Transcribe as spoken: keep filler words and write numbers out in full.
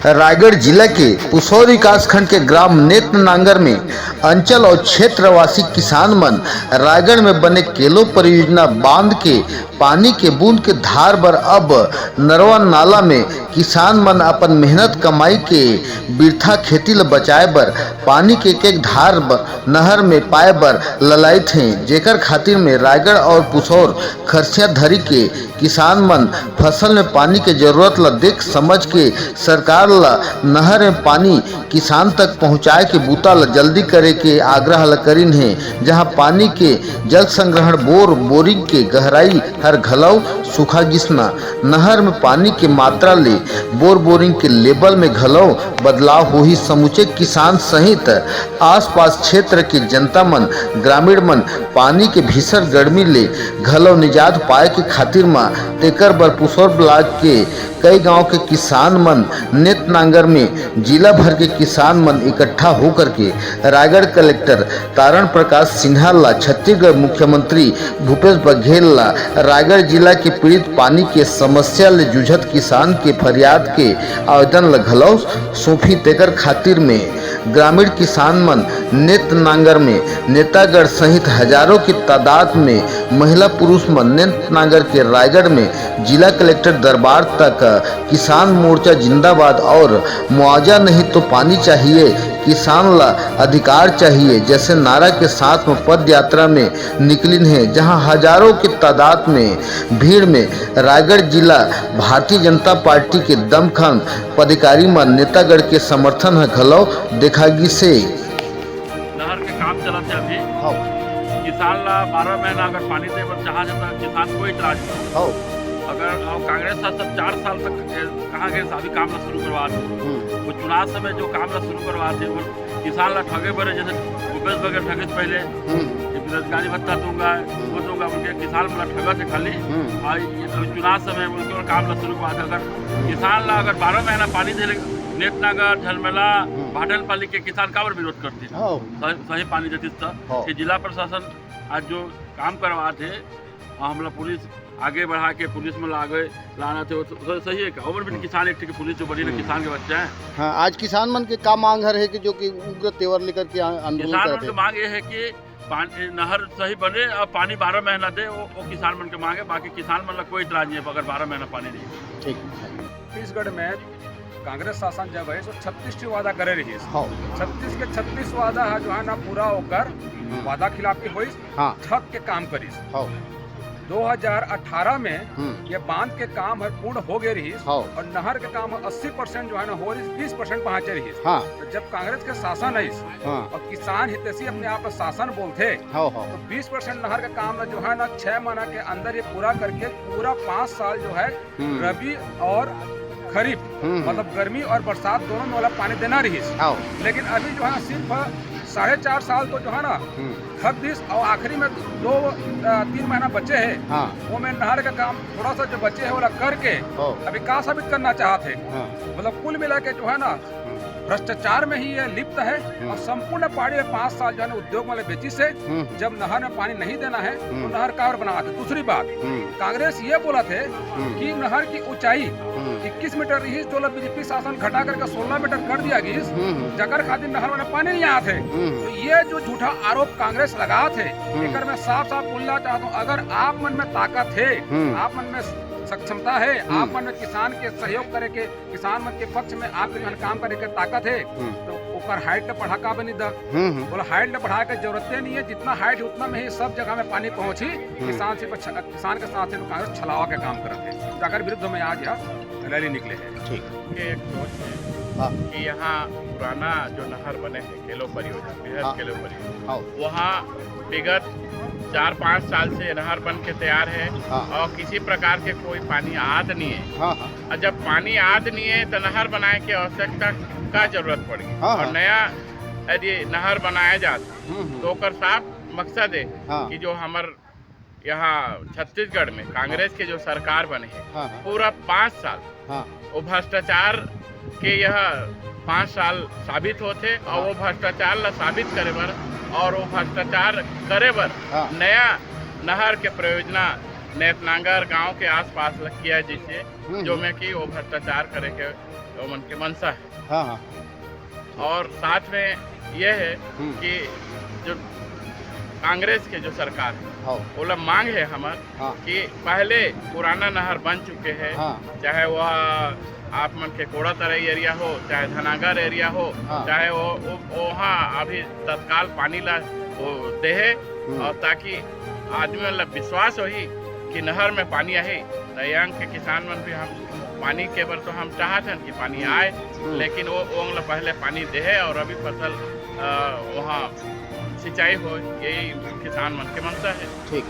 रायगढ़ जिला के पुसौर विकासखंड के ग्राम नेत नांगर में अंचल और क्षेत्रवासी किसान मन रायगढ़ में बने केलो परियोजना बांध के पानी के बूंद के धार बर अब नरवा नाला में किसान मन अपन मेहनत कमाई के बिरथा खेती ल बचाए बर पानी के एक एक धार ब-, नहर में पाए बर ललाइत हें, जेकर खातिर में रायगढ़ और पुसौर खरसिया धरी के किसान मन फसल में पानी के जरूरत ल देख समझ के सरकार ल नहर में पानी किसान तक पहुंचाए के बूता ल जल्दी करे के आग्रह ल करिन हे, जहां पानी के जल संग्रहण बोर, बोरिंग के गहराई हर घलव सूखा गिसना, नहर में पानी के मात्रा ले बोर, बोरिंग के लेवल में घलव बदलाव होही। समूचे किसान सहित आसपास क्षेत्र के जनता मन, ग्रामीण मन पानी के भीषण गर्मी ले घलो निजात पाए के खातिर म तेकर बर पुसौर ब्लॉक के कई गांव के किसान मन नेत नांगर में जिला भर के किसान मन इकट्ठा होकर के रायगढ़ कलेक्टर तारण प्रकाश सिन्हा ला, छत्तीसगढ़ मुख्यमंत्री भूपेश बघेल ला, रायगढ़ जिला के पीड़ित पानी के समस्या ले जूझत किसान के फरियाद के आवेदन ल घलो सौंपी। तेकर खातिर में ग्रामीण किसान मन नेत नांगर में नेतागढ़ सहित हजारों की तादाद में महिला पुरुष मन नेत नांगर के रायगढ़ में जिला कलेक्टर दरबार तक किसान मोर्चा जिंदाबाद और मुआवजा नहीं तो पानी चाहिए, किसान ला अधिकार चाहिए जैसे नारा के साथ में पद यात्रा में निकलिन हे, जहां हजारों की तादाद में भीड़ में रायगढ़ जिला भारतीय जनता पार्टी के दमखम पदाधिकारी मन नेतागढ़ के समर्थन ह घलो देखा गिसे। नहर के काम चलत हे अभी। हाँ। किसान ला बारह महीना अगर पानी दे बर चाहा जाता, किसान कोई इतराज नहीं। हाँ। अगर अब कांग्रेस ह सब चार साल तक, ए, कहाँ गए, अभी काम ला शुरू करवा दे। हम्म। वो चुनाव समय जो काम ला शुरू करवा दे, वो किसान ला ठगे बरे, जैसे भूपेश बघेल ठगे से पहले हम्म। ये बेरोजगारी भत्ता दूंगा, हम्म। वो दूंगा, उनके किसान ला ठगा से खाली। हम्म। और ये तो चुनाव समय उनके और काम ला शुरू करवा दे। अगर किसान ला अगर बारह महीना पानी दे, नेतनागर, झलमेला, हम्म। भाटनपाली के किसान काबर विरोध करते? हाँ। सही, सही पानी देती तो हाँ। कि जिला प्रशासन आज जो काम करवात हे, और हमला पुलिस आगे बढ़ा के पुलिस में लागे लाना थे, वो तो सही है का? ओवर भी हम्म। किसान एक ठीक पुलिस जो बनी ना, हम्म। किसान के बच्चे हैं। हाँ, आज किसान मन के का मांग हर है कि जो कि उग्र तेवर लेकर के आ-, आंदोलन किसान करत मन के हे? मांग ये है कि पानी, नहर सही बने और पानी बारह महीना दे, वो, वो किसान मन के मांग है। बाकी किसान मन ला कोई इतराज नहीं है अगर बारह महीना पानी नहीं। ठीक। छत्तीसगढ़ में कांग्रेस शासन जब है तो छत्तीस ठी वादा करे रहिस। हाँ। छत्तीस के छत्तीस वादा है जो है ना पूरा होकर हम्म। वादा खिलाफी होइस, हाँ। ठग के काम करिस। हाँ। दो हज़ार अठारह में हम्म। ये बांध के काम है पूर्ण हो गए रहिस हाँ। और नहर के काम है अस्सी परसेंट जो है ना हो रहिस, बीस परसेंट पहुंचे रहिस। हाँ। तो जब कांग्रेस के शासन है हाँ। और किसान हितैषी अपने आप में शासन बोलते हाँ, हाँ। तो बीस परसेंट नहर का काम ना जो है ना छह महीना के अंदर ये पूरा करके पूरा पाँच साल जो है हम्म। रबी और खरीफ, हम्म, हम्म। मतलब गर्मी और बरसात दोनों में वाला पानी देना रहिस। हाँ। लेकिन अभी जो है ना सिर्फ साढ़े चार साल तो जो है ना हम्म। थक दिस और आखिरी में दो, अ, तीन महीना बचे है। हाँ। वो में नहर का काम थोड़ा सा जो बचे है वाला करके हाँ। अभी का साबित करना चाहते हैं? हाँ। मतलब कुल मिला के जो है ना हम्म। भ्रष्टाचार में ही ये लिप्त है हम्म। और संपूर्ण पाड़ी में पाँच साल जो है ना उद्योग वाले बेचिस हे। हम्म। जब नहर में पानी नहीं देना है तो हम्म। नहर काबर बनावत हे? दूसरी बात, हम्म। कांग्रेस ये बोलत हे हम्म। कि नहर की ऊंचाई हम्म। इक्कीस मीटर रहिस, जो बीजेपी शासन घटा करके सोलह मीटर कर दिया गिस, हम्म। जकर खातिर नहर में पानी नहीं आत हे। हम्म। तो ये जो झूठा आरोप कांग्रेस लगात हे, हम्म। एकर मैं साफ साफ बोलना चाहता हूँ, अगर आप मन में ताकत है, हम्म। आप मन में सक्षमता है, हम्म। आप मन में किसान के सहयोग करे के किसान मन के पक्ष में आपके जौन काम करे के ताकत हे, हम्म। तो ओकर हाइट ल बढ़ा का बनी द। हम्म, हम्म। बोला, हाइट ल बढ़ाए के जरूरते नहीं है, जितना हाइट है उतना में ही सब जगह में पानी पहुंची। हम्म। किसान सिर्फ छ-, किसान के साथ सिर्फ कांग्रेस छलावा के काम करत हे, जकर विरुद्ध में आज यहाँ रैली निकले हे। ठीक। के एक सोच है हाँ। कि यहाँ पुराना जो नहर बने हैं, केलो परियोजना, बृहद हाँ। केलो परियोजना, हाँ। वहाँ विगत चार पाँच साल से नहर बन के तैयार है हाँ। और किसी प्रकार के कोई पानी आत नहीं है। हाँ, हाँ। और जब पानी आत नहीं है तो नहर बनाए के आवश्यकता का जरूरत पड़ गई? हाँ, और हाँ। नया यदि नहर बनाया जाता हम्म, हम्म। तो ओकर साफ मकसद है हाँ। कि जो हमर यहाँ छत्तीसगढ़ में कांग्रेस के जो सरकार बने है, हाँ, हाँ। पूरा पाँच साल हाँ। वो भ्रष्टाचार के यह पाँच साल साबित होते और हाँ। वो भ्रष्टाचार ला साबित करे बर और वो भ्रष्टाचार करे बर हाँ। नया नहर के परियोजना नेतनागर गांव के आसपास ल किया जैसे, हम्म, जो हम्म। में कि वो भ्रष्टाचार करे के वो मन के मंशा है। हाँ, हाँ। और साथ में ये है हम्म। कि जो कांग्रेस के जो सरकार है, हाँ। ओला मांग है हमर हाँ। कि पहले पुराना नहर बन चुके हैं, हाँ। चाहे वह आप मन के कोड़ा तरई एरिया हो, चाहे धनागर एरिया हो, हाँ। चाहे वो, वो, वहाँ अभी तत्काल पानी ला वो देहे हम्म। और ताकि आदमी मन ला विश्वास होही कि नहर में पानी आही, त यंग के किसान मन भी हम पानी के बर तो हम चाहत हन कि पानी हम्म। आए, हम्म। लेकिन वो, वो ला पहले पानी देहे और अभी फसल, अ, वहाँ सिंचाई हो, यही किसान मन के मंशा है। ठीक।